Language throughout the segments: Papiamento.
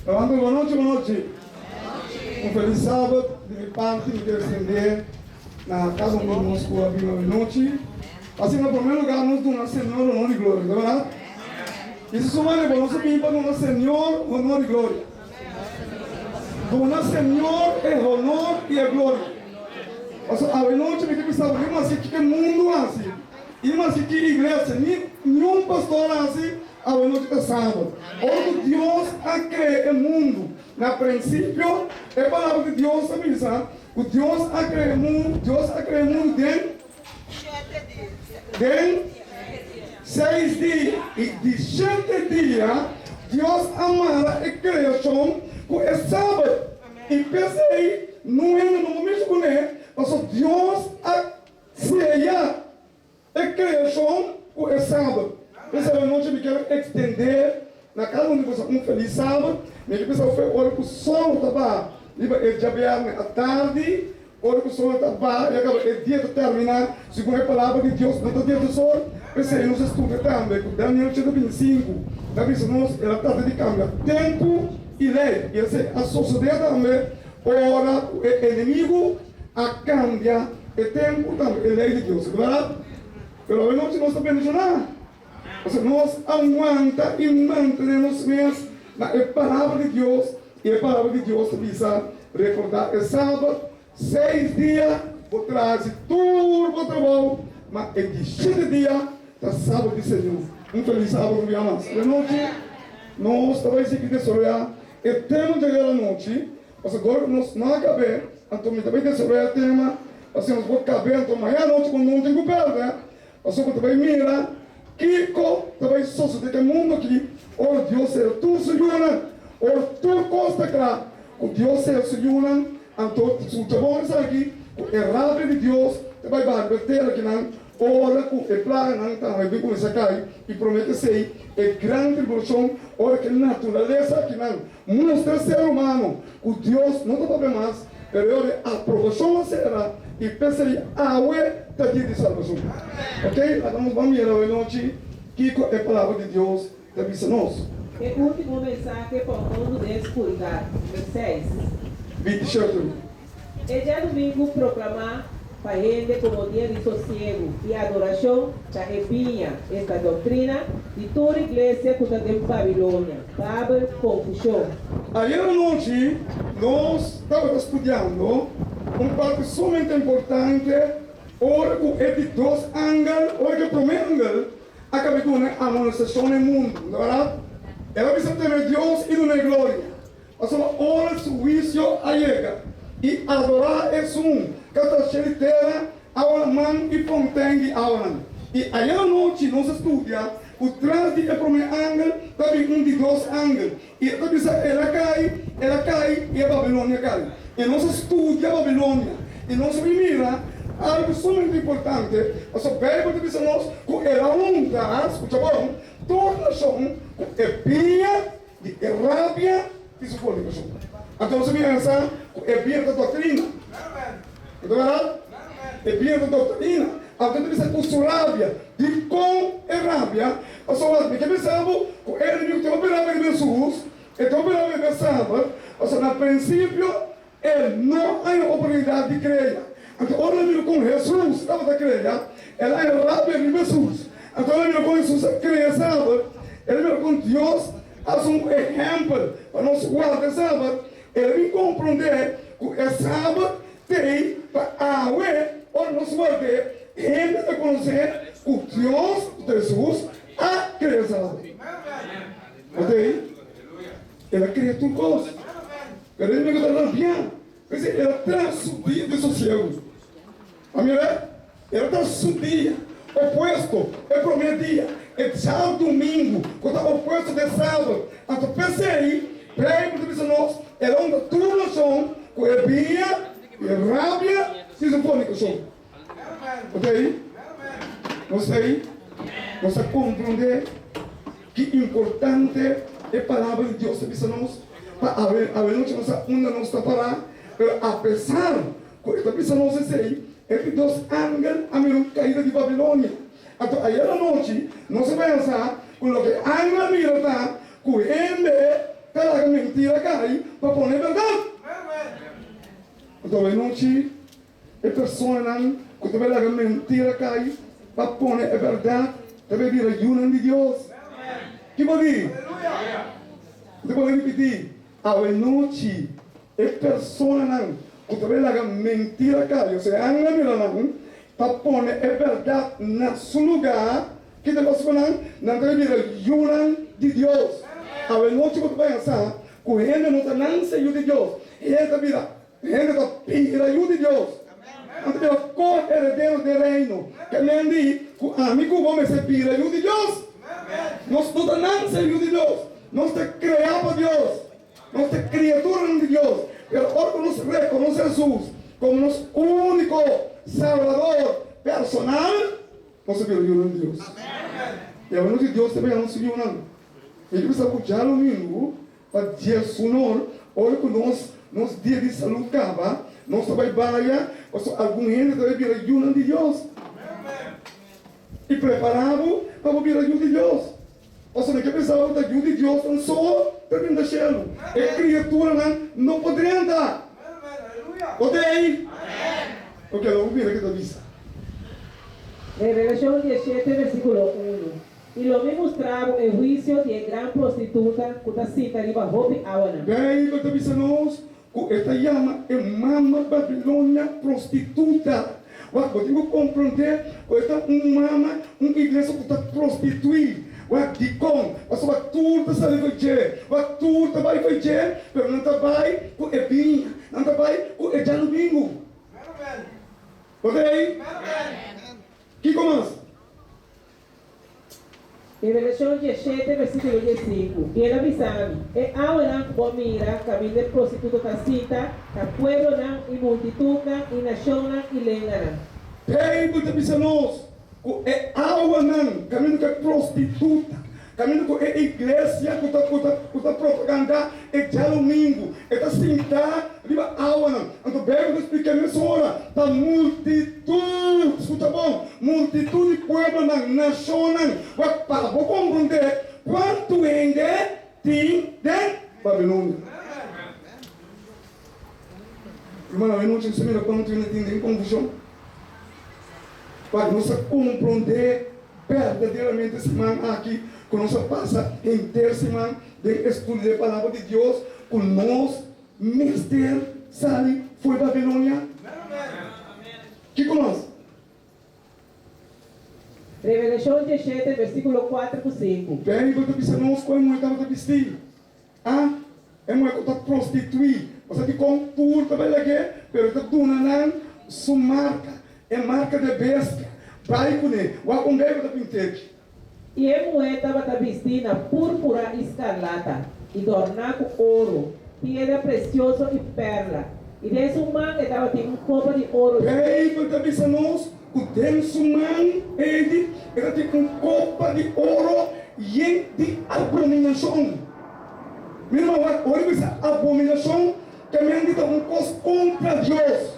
Levanta bon nochi, bon nochi. Un felis sabat di mi parti mi quier extende na cada un di nos cu a bini awe nochi. Asina na primer lugar nos duna Señor honor y gloria, ta berdad? Y si su manera nos a bini pa duna Señor honor y gloria. Duna Señor e honor y e gloria. Pasobra awe nochi mi ta bisa bo, ni maske kiko e mundu hasi, y ni maske ki iglesia, ni niun pastor hasi, Awe nochi ta sábado. Ora ku Dios a krea e mundu, na prinsipio, e Palabra di Dios ta bisa ku Dios a krea e mundu, Dios a krea e mundu den den seis dia. I di shete dia Dios a mara e kreashon ku e sábado. I p'esei no hende no por mishi kuné, pasobra Dios a seya. E kreashon ku e Sabat. P'esei anochi mi kier ekstendé na kada un di boso un felis Sabat. Mi ke bisa ufé ora ku sol ta baha riba e djabièrnè atardi, ora ku sol ta baha i a kaba e dia ta terminá segun e palabra di Dios, no ta dia di sol. P'esei nos a studia tambe ku Daniel chapter 25 ta bisa nos el a trata di kambia tempu i lei, i esei a sosodé tambe ora ku e enemigu a cambia e tempo tambe e ley di Dios, verdad? Pero awe nochi nos ta bendicioná, pasobra nos a wanta y mantene nos mes na e palabra di Dios, y e palabra di Dios ta bisa, Recorda e Sabat, seis dia bo traha haci tur bo trabou, ma e di shete dia ta Sabat di Señor. Un feliz Sabat un bia mas. Awe nochi nos ta bay sigui desaroya e tema dje ayer anochi. Pasobra dor ku nos no a kab'é, anto mi ta bai desaroyá e tema, pasobra nos por kab'é, anto mañana anochi ku no tin ku pèrdè, pasobra bo ta bai mira kiko ta bai sosodé ku e mundu aki ora Dios sera tur su yunan, ora tur kos ta kla ku Dios sera su yunan, anto skucha bon esaki, ku e rabia di Dios ta bai baha riba e tera akinan ora ku e plaganan tambe bin kuminsá kai, i promé ku esei e gran tribulashon, ora ku e naturalesa akinan Mustra ser humano ku Dios no ta papia mas, pero e ora di aprobashon a sera i p'esei awe ta dia di salbashon. Ok, laga nos ban mira awe nochi kiko e Palabra di Dios ta bisa nos. E último mensahe pa un mundu den skuridat, vers seis. 27. E djadumingu proklamá pa hende komo dia di sosiegu i adorashon ta e biña, esta doktrina, di tur iglesia ku ta den Babilonia, Babel, konfushon. Ayer anochi nos tabata studiando un parti sumamente importante ora ku e di dos angel, ora ku e promé angel a kaba di duna e amonestashon na e mundu, no ta bèrdat? El a bisa teme Dios i duna e gloria. Pasobra ora su huisio a yega, i adorá esun ka ta shel di tera, awa man i fontein di awanan. I ayera anochi nos a studia ku tras di e promé angel ta bin un di dos angel, i e ta bisa, El a kai, el a kai, i e Babilonia kai. I nos a studia Babilonia, i nos a bin mira algu sumamente importante, pasobra Beibel ta bisa nos ku el a hunta, skucha bon, tur nashon ku e bia Di e rabia di su fornicacion. Anto nos a mira sa cu e bira ta doctrina. No ta verdad? E bira ta doctrina. Anto ta bisa cu su rabia. Dicon e rabia? Pasobra mi ke bisa bo cu e enemigo ta hopi rabia riba Hesus, e ta hopi rabia riba e Sabat, pasobra na principio e no a haña oportunidad di crea. Anto ora el a mira con Hesus tabata crea, el a haña rabia riba Hesus. Anto el a mira con Hesus a crea Sabat, el a mira con Dios a haci un ehempel pa nos warda e Sabat, el a bin comprende cu e Sabat t'ey pa awe ora nos ward'e, hende ta conoce cu Dios, cu ta Hesus, a crea Sabat. Oké? El a krea tur kos. Pero e enemigo ta rabiá. P'esei el a traha su dia di sosiegu. A mira? El a traha su dia opuesto e promé dia, e djadumingu, ku ta opuesto di e sábado. Anto p'esei Beibel ta bisa nos, el a hunta tur nashon ku e biña i e rabia di su fornikashon. Oké? Nos ta ei? Nos a komprondé? Ki importante e Palabra di Dios ta bisa nos pa awe awenochi nos sa unda nos ta pará. Pero apesar ku e ta bisa nos esei, e di dos angel a mira un kaida di Babilonia. Anto ayer anochi nos a pensa ku loke angel a mira ta ku hende. ta laga mentira kai pa pone bèrdat. Anto awenochi e personanan ku ta bai laga mentira kai pa pone e bèrdat ta bai bira yunan di Dios. Ki bo di? Mi ta bolbe ripití, awenochi e personanan ku ta bai laga mentira kai, osea nan a mira nan pa pone e bèrdat na su lugá, ki ta pasa ku nan? Nan ta bai bira yunan di Dios. Awenochi bo ta bai sa ku hende no ta nanse yu di Dios, hende ta bira Hende ta bira yu di Dios. Nan ta bira ko-heredero den Reino. Ke men di ku ami ku bo mester bira yu di Dios. Nos no ta nanse yu di Dios. Nos ta kreá pa Dios. Nos ta kriaturanan di Dios. Pero ora ku nos rekonosé Hesus komo nos úniko Salbador personal, nos ta bira yunan di Dios. I awor nos di Dios ta bira nos yunan. Mi ke bisa ku djadumingu Pa diesunor, ora ku nos nos dia di salú kaba, nos ta bai baya, pasobra algun hende ta bai bira yunan di Dios. I prepará bo pa bo bira yu di Dios. Pasobra mi ke pensa bo ta yu di Dios nan so ta bini ta shelu. E kriaturanan no por drenta. Bo ta ei? Oke, lo bo mira ke ta bisa. Revelashon diesshete versíkulo unu. I lo mi mustra bo e huisio di e gran prostituta ku ta sinta riba hopi awanan. Beibel ta bisa nos ku e ta yama e mama Babilonia prostituta. Wak, bo tin ku komprondé ku e ta un mama, un iglesia ku ta prostituí. Wak, dikon? Pasobra tur ta sali for dje, wak, tur ta bai for dje, pero nan ta bai ku e biña, nan ta bai ku e djadumingu. Bo ta ei? Kiko mas? Revelashon diesshete, versíkulo diesinku, I el a bisa mi, E awanan ku bo a mira kaminda e prostituto ta sinta, ta pueblonan i multitutnan i nashonnan i lenganan. Beibel ta bisa nos ku e awanan kaminda ku e prostituta, kaminda ku e iglesia ku ta ku ta ku ta propagandá e djadumingu, e ta sintá riba awanan. Anto Beibel ta splika mesora, ta multitut, skucha bon, multitut di pueblonan, nashonnan, wak pa bo komprondé kuantu hende tin den Babilonia. Rumannan, awe nochi nos ta mira kuantu hende tin den konfushon. Wak nos a komprondé berdaderamente siman aki ku nos a pasa henter siman den estudio di e Palabra di Dios ku nos Mester sali fo'i Babilonia? Kiko mas? Revelashon diesshete, versíkulo kuater ku sinku. Beibel ta bisa nos ku e muhé tabata bistí. A E muhé ku ta prostituí. Bo sa dikon tur ta bai lag'é, pero e ta duna nan su marka, e marka di e bestia. Bai kuné. Wak un Beibel ta pint'é. I e muhé tabata bistí na púrpura i skarlata, i dòrná ku oro, piedra presioso i pèrla, i den su man e tabatin un kopa di oro yen. Beibel ta bisa nos ku den su man, Edi, e tabatin un kopa di oro yen di abominashon. Mi ruman, wak, ora bisa abominashon, ta menti ta un kos kontra Dios.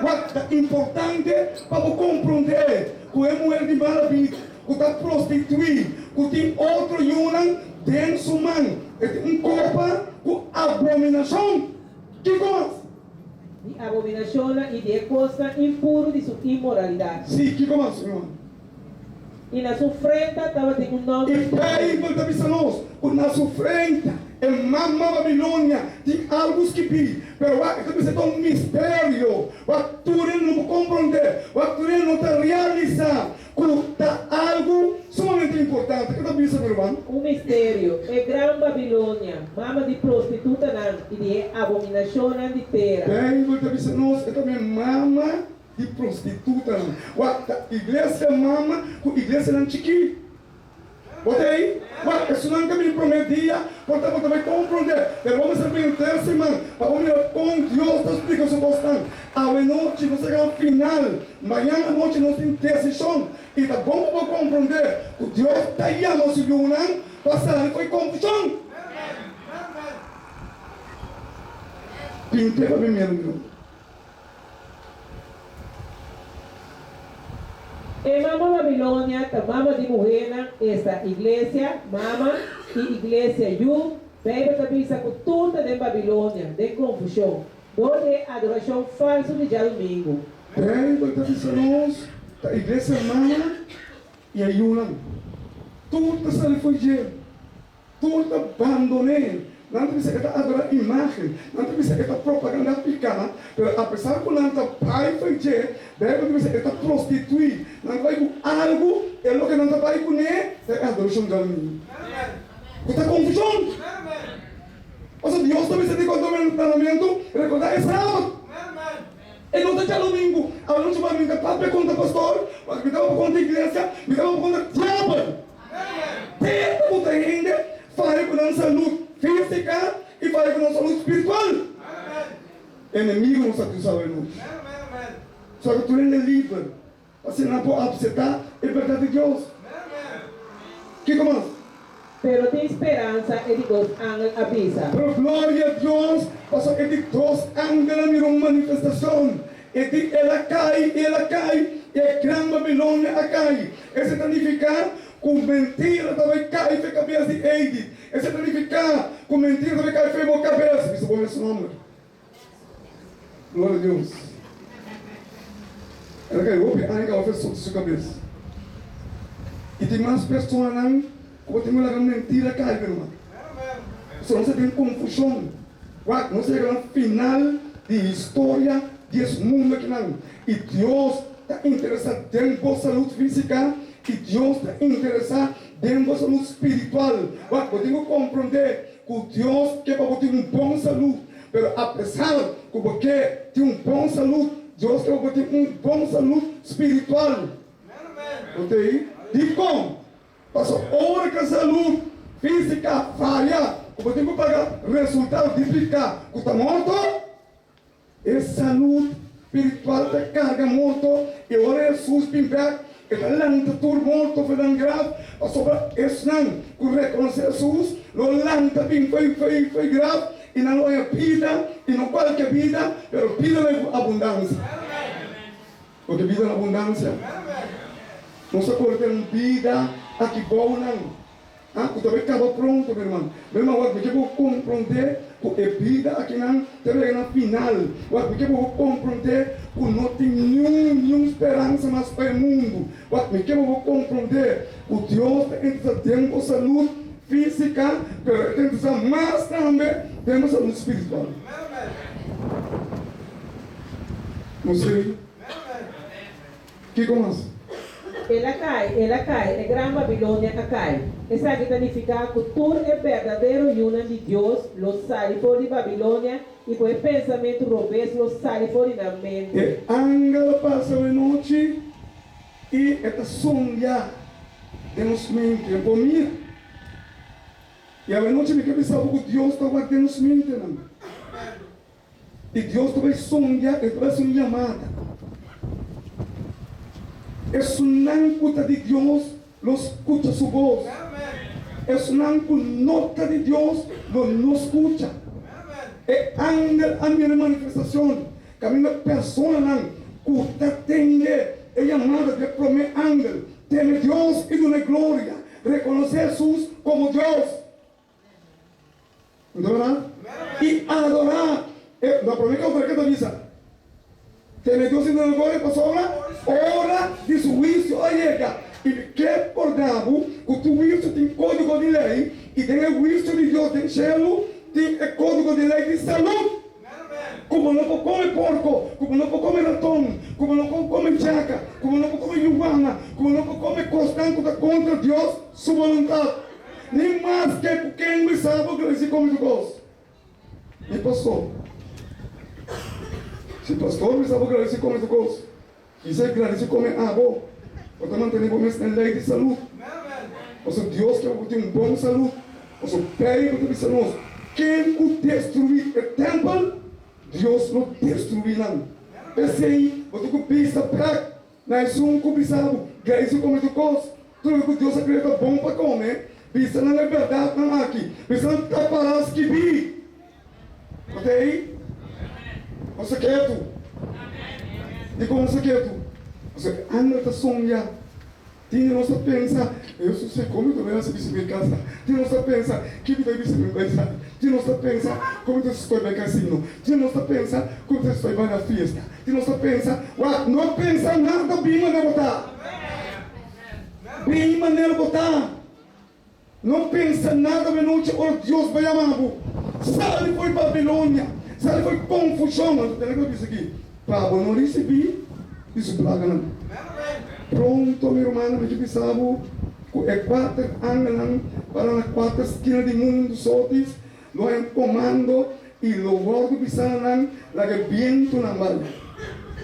Wak, ta importante pa bo komprondé ku e muher di mala bida, ku ta prostituí, ku tin otro yunan den su man, e tin un kopa ku abominashon. Kiko mas? Di abominashonnan i di e kosnan impuru di su inmoralidat. Sí, kiko mas, ruman? I na su frenta tabatin un nòmber E Beibel ta bisa nos ku na su frenta, e mama Babilonia, tin algu skibí. Pero wak, e ta bisa ta un misterio. Wak, tur hende no por komprondé. Wak, tur hende no ta realisá ku ta algu sumamente importante. Ke ta bisa, mi ruman? Un misterio, e gran Babilonia, mama di prostitutanan i di e abominashonnan di tera. Beibel ta bisa nos e ta mi mama di prostitutanan. Wak, ta iglesia mama ku iglesianan chikí. Bo ta ei? Wak, esunnan ta bini promé dia, por ta bo ta bai komprondé. Pero bo mester bini ter siman pa bo mira kon Dios ta splika su kosnan. Awe nochi nos a yega na final. Mañan anochi nos tin desishon. I ta bon pa bo komprondé ku Dios ta yama su yunan pa sali for e konfushon. Pint'é pa mi mira mi. E mama Babilonia ta mama di muhénan, esta, iglesia, mama, i iglesia, yu. Beibel ta bisa ku tur ta den Babilonia, den konfushon, dor di e adorashon falsu di djadumingu. Beibel ta bisa nos ta iglesia mama i e yunan. Tur ta sali fo'i dje. Tur ta bandon'é. Nan ta bisa e ta adorá imágen. Nan ta bisa e ta propagandá piká. Pero apesar ku nan ta bai fo'i dje, Beibel ta bisa e ta prostituí. Nan ta bai ku algu, e loke nan ta bai kuné ta e adorashon djadumingu. Ku ta konfushon. Pasobra Dios ta bisa di mandamentu, Rekordá e sabat. E no ta djadumingu. Awe mi ta papia kontra pastor, mi ta papia kontra iglesia, mi ta papia kontra diabel. Tenta ku ta hende faya ku nan salud físika i faya ku nan salud spiritual. Enemigu nos ta akusa awe nochi. Sa ku tur hende liber pa asina nan por apseptá e bèrdat di Dios. Kiko mas? Pero tin speransa, e di dos angel a bisa. Pero gloria a Dios, pasobra e di dos angel a mira un manifestashon. E di, El a kai, el a kai, e gran Babilonia a kai. Esei ta nifiká ku mentira ta bai kai fe kabes di Edith. Esei ta nifiká ku mentira ta bai kai fe bo kabes. Bisa bo mes nòmber. Gloria a Dios. El a kai hopi aña kaba fe soti su kabes. I tin mas personanan ku bo tin ku laga mentira kai, mi ruman. Pasobra nos ta den konfushon. Wak, nos a yega na final di historia di es mundu akinan, i Dios ta interesá den bo salud físika, i Dios ta interesá den bo salud spiritual. Wak, bo tin ku komprondé ku Dios ke pa bo tin un bon salud, pero apesar ku bo ke tin un bon salud, Dios ke pa bo tin un bon salud spiritual. Bo ta ei? Dikon? Pasobra ora ku e salud físika faya, ku bo tin ku paga resultado di piká ku ta morto, e salud spiritual ta karga morto, i ora Hesus bin bèk, e ta lanta tur morto for nan graf, pasobra esnan ku rekonosé Hesus lo lanta bin fo'i fo'i fo'i graf, i nan lo haña bida, i no kualke bida, pero bida na abundansia. Porque bida na abundancia. Nos ta kore den un bida aki bou nan, ah, ku ta bai kaba pronto, mi hermano. Mi hermano, wak, mi ke bo komprondé ku e bida akinan ta bai yega na final. Wak, mi ke bo komprondé ku no tin niun, niun speransa mas pa e mundu. Wak, mi ke bo komprondé ku Dios ta interesá den bo salud físika, pero e ta interesá mas tambe den bo salud spiritual. No sé. Kiko mas? El a kai, el a kai, e gran Babilonia a kai. Esaki ta nifiká ku tur e berdadero yunan di Dios lo sali for di Babilonia i ku e pensamentu robes lo sali for di nan mente. E angel a pasa awenochi i e ta sondia den nos mente. E por mira. I awenochi mi ke bisa bo ku Dios ta wak den nos mentenan. I Dios ta bai sondia, E ta bai hasi un yamada. Esunnan ku ta di Dios lo skucha Su bos. Esunnan ku no ta di Dios lo no skucha. E angel a mira e manifestashon kaminda personanan ku ta tende e yamada di e promé angel, teme Dios i dun'E gloria, rekonosé Hesus komo Dios. Adorá i adorá e No promé kos ke ta bisa, Teme Dios i duna gloria, pasobra ora di su huisio a yega. I mi ke kordá bo ku tur huisio tin kódigo di lei, i den e huisio di Dios den shelu tin e kódigo di lei di salud, ku bo no por kome porko, ku bo no por kome raton, ku bo no por kome djaka, ku bo no por kome yuwana, ku bo no por kome kosnan ku ta kontra Dios su boluntat. Ni maske ku ken bisa bo gradici come su kos. Mi pastor. Si pastor bisa bo gradici come su kos, kisa e gradici come abo. Bo ta mantene bo mes den ley di salud. Pasobra Dios ke bo tin un bon salud. Pasobra Bijbel ta bisa nos, ken ku destrui e tempel, Dios lo destrui nan. P'esei bo tin ku bisa bek Na esun ku bisa bo, Geisu kome tur kos, tur loke ku Dios a krea ta bon pa kome, bisa nan e bèrdatnan aki, bisa nan ta pará skibí. Bo ta ei? Bo sa ketu? Dikon bo sa ketu? Pasobra e angel ta sondia. Tin di nos ta pensa, Hesus e kon mi ta bai hasi bisi mi kasa? Tin di nos ta pensa, Ki mi ta bisa mi bai sali? Tin di nos ta pensa, Kon mi ta stoi bai kasino? Tin di nos ta pensa, Kon mi ta stoi bai na fiesta? Tin di nos ta pensa, Wak, no pensa nada, bin manera bo ta. Bin manera bo ta. No pensa nada menochi ora Dios bai yama bo. Sali for Babilonia, sali for konfushon. Anto tene ku a bisa aki, pa bo no risibí di su plaganan. Pronto, mi rumannan, mi ke bisa bo ku e kuater angelnan para na kuater skina di mundu sotis lo haña un komando i lo wòrdu bisá na nan, Laga e bientunan bai.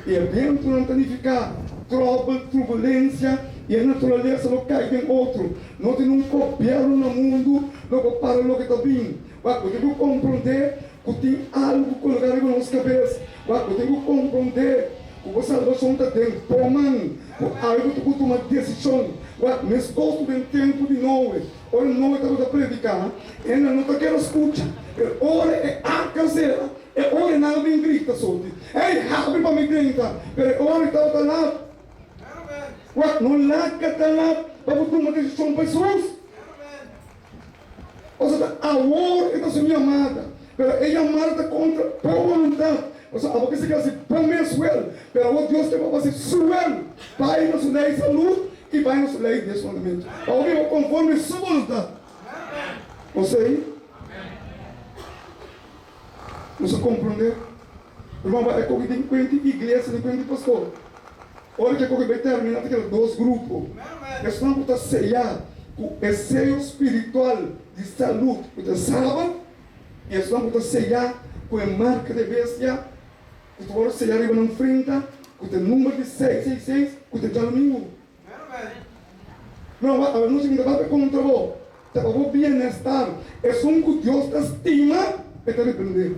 I e bientunan ta nifiká tròbel, turbulensia, i e naturalesa lo kai den otro. No tin un gobièrnu na mundu lo por para loke ta bin. Wak, bo tin ku komprondé ku tin algu kologá riba nos kabes. Wak, bo tin ku komprondé ku bo salbashon ta den bo man, ku algu ta ku tuma desishon. Wak, meskos ku den tempu di Noe, ora Noe tabata prediká, hende no ta kere skucha, pero ora e arka sera, E ora nan a bin grita soti, Ey, habri pa mi drenta! Pero e ora tabata lat. Wak, no laga ta lat pa bo tuma desishon pa Hesus. Pasobra ta awor e ta su yamada, pero e yamada ta kontra bo boluntat. Pasobra abo ke sigui hasi bo mes wel, pero awor Dios ke pa bo hasi su wel. Bai na su lei salud i bai na su lei dies mandamentu, pa bo biba konforme su boluntat. Osei? Nos a komprondé? Ruman ba e koki den kuenti iglesia den kuenti pastor. Ora ku e koki bai terminá ta keda dos grupo. Esnan ku ta seyá ku e seyo spiritual di salud ku ta Sabat i esnan ku ta seyá ku e marka di e bestia ku ta wòrdu seyá riba nan frenta ku ta e number di 666 ku ta djadumingu. No, wak, awe nochi mi ta papia kontra bo, ta pa bo bienestar. Esun ku Dios ta stima, e ta reprendé.